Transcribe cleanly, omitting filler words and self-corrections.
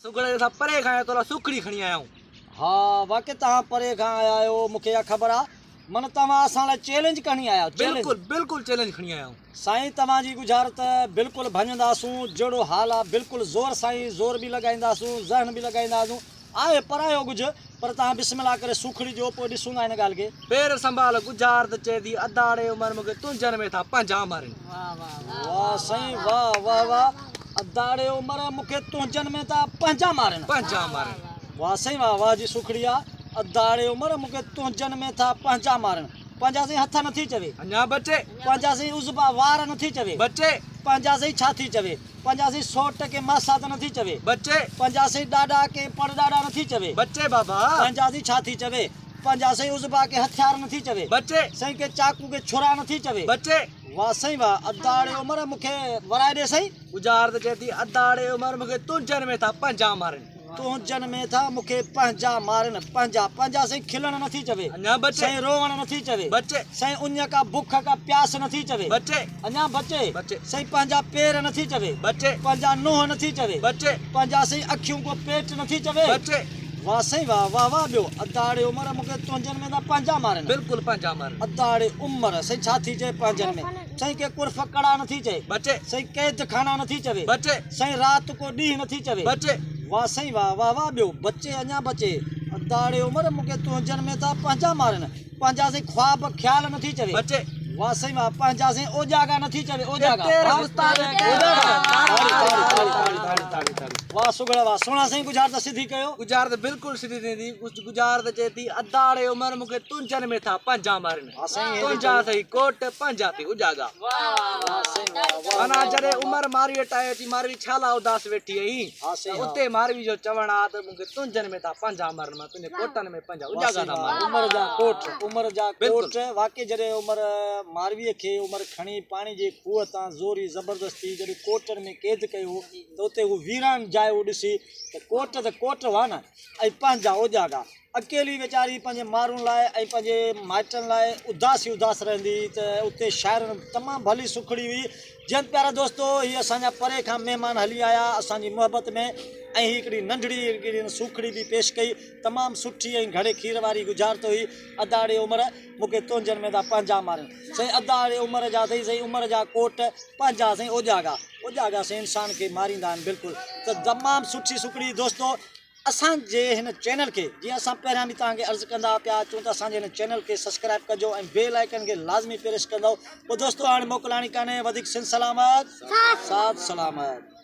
سگهڙ اسان پري کان آيا تو لاء سوکڙي کڻي آيا آهيون. ها واقعي توهان پري کان آيا آهيو مون کي اها خبر آ من توهان اسان لاء چئلينج کڻي آيا آهيو چئلينج. بلڪل بلڪل چئلينج کڻي آيا آهيون. سائين توهان جي ڳجهارت بلڪل ڀڃنداسون جهڙو حال آ بلڪل زور سان ئي زور به لڳائينداسون ذهن به لڳائينداسون آهي پرايو ڳجهه پر توهان بسم الله ڪري سوکڙي ڏيو پوء ڏسون ٿا هن ڳالهه کي. پير سنڀال ڳجهارت چئي ٿي اداڙي عمر مون کي تنهنجن ۾ ٿا پنهنجا مارين. واه سائين واه واه واه اداڙي عمر مون کي تنهنجن ۾ ٿا پنهنجا مارين. پنهنجا مارين. واه سائين واه واه جي سوکڙي آ اداڙي عمر مون کي تنهنجن ۾ ٿا پنهنجا مارين. پنهنجا سائين هٿ نٿي چوي. اڃا بچي. پنهنجا سائين عضبا وار نٿي چوي. بچي. پنهنجا سائين ڇا ٿي چوي. پنهنجا سائين سوٽ ڪي ماسات نٿي چوي. بچي. پنهنجا سائين ڏاڏا ڪي پڙ ڏاڏا نٿي چوي. بچي بابا. پنهنجا سائين ڇا ٿي چوي. پنهنجا سائين عضبا ڪي هٿيار نٿي چوي. بچي. سائين ڪي چاقو ڪي ڇرا نٿي چوي. بچي. واه سائين واه ادا اڙي عمر مون کي ورائي ڏي سائين. ڳجهار ته چئي ٿي ادا اڙي عمر مون کي تنهنجن ۾ ٿا پنهنجا مارين. تنهنجن ۾ ٿا مون کي پنهنجا مارين. پنهنجا پنهنجا سائين کلڻ نٿي چوي. اڃا بچي. سائين روئڻ نٿي چوي. بچي. سائين اڃ ڪا بک ڪا پياس نٿي چوي. بچي. اڃا بچي. بچي. سائين پنهنجا پير نٿي چوي. بچي. پنهنجا نونهن نٿي چوي. بچي. پنهنجا سائين اکيون ڪو پيٽ نٿي چوي. بچي. واه سائين واه واه واه ٻيو ادا اڙي عمر مون کي تنهنجن ۾ ٿا پنهنجا مارين. بلڪل پنهنجا مارين. ادا اڙي عمر سائين ڇا ٿي چئي پنهنجن ۾. سائين ڪي قرف ڪڙا نٿي چئي. بچي. سائين قيد خانا نٿي چوي. بچي. سائين رات ڪو ڏينهن نٿي چوي. بچي. واه سائين واه واه واه ٻيو بچي اڃا بچي. ادا اڙي عمر مون کي تنهنجن ۾ ٿا پنهنجا مارين. پنهنجا سائين خواب خيال نٿي چوي. بچي. واه سائين واه پنهنجا سائين اوجاڳا نٿي چوي اوجاڳا. واه سگهڙ واه سهڻا سائين ڳجهارت سڌي ڪيو. ڳجهارت بلڪل سڌي ٿيندي ڳجهارت چئي ٿي ادا اڙي عمر مون کي تنهنجن ۾ ٿا پنهنجا مارين تنهنجا سهي ڪوٽ پنهنجا ٿي اوجاڳا. معنيٰ جڏهن عمر ماروي وٽ آيو چي ماروي ڇا لاء اداس ويٺي آهين ته اتي ماروي جو چوڻ آ ته مون کي تنهنجن ۾ ٿا پنهنجا مارين معنيٰ تنهنجي ڪوٽن ۾ پنهنجا اوجاڳا ٿا مارين. عمر جا ڪوٽ عمر جا ڪوٽ واقعي جڏهن عمر مارويء کي عمر کڻي پاڻي جي کوهه تان زوري زبردستي جڏهن ڪوٽن ۾ قيد ڪيو ته اتي هو ويران جاء هو ڏسي ته ڪوٽ ته ڪوٽ هئا نه ۽ پنهنجا اوجاڳا اڪيلي ويچاري پنهنجي مارون لاء ۽ پنهنجي مائٽن لاء اداس ئي اداس رهندي هئي ته اتي شاعرن تمام ڀلي سکڙي هئي جيئن پيارا دوستو هي اسان جا پري کان مهمان هلي آيا اسان جي محبت ۾ ۽ هي هڪڙي ننڍڙي هڪڙي سوکڙي به پيش ڪئي تمام سٺي ۽ گهڙي کير واري ڳجهارت هئي ادا ڙي عمر مون کي تنهنجن ۾ ٿا پنهنجا مارين سائين ادا ڙي عمر جا اٿئي سائين عمر جا ڪوٽ پنهنجا سائين اوجاڳا اوجاڳا سائين انسان کي ماريندا آهن بلڪل ته تمام سٺي سکڙي دوستو اسان جي هن چينل کي جيئن اسان پهريان به توهان کي عرض ڪندا پيا اچون ته اسان جي هن چينل کي سبسڪرائب ڪجو ۽ بيل آئيڪن کي لازمي پريس ڪندو پوء دوستو هاڻي موڪلاڻي ڪانهي وڌيڪ سنڌ سلامت ساٿ سلامت.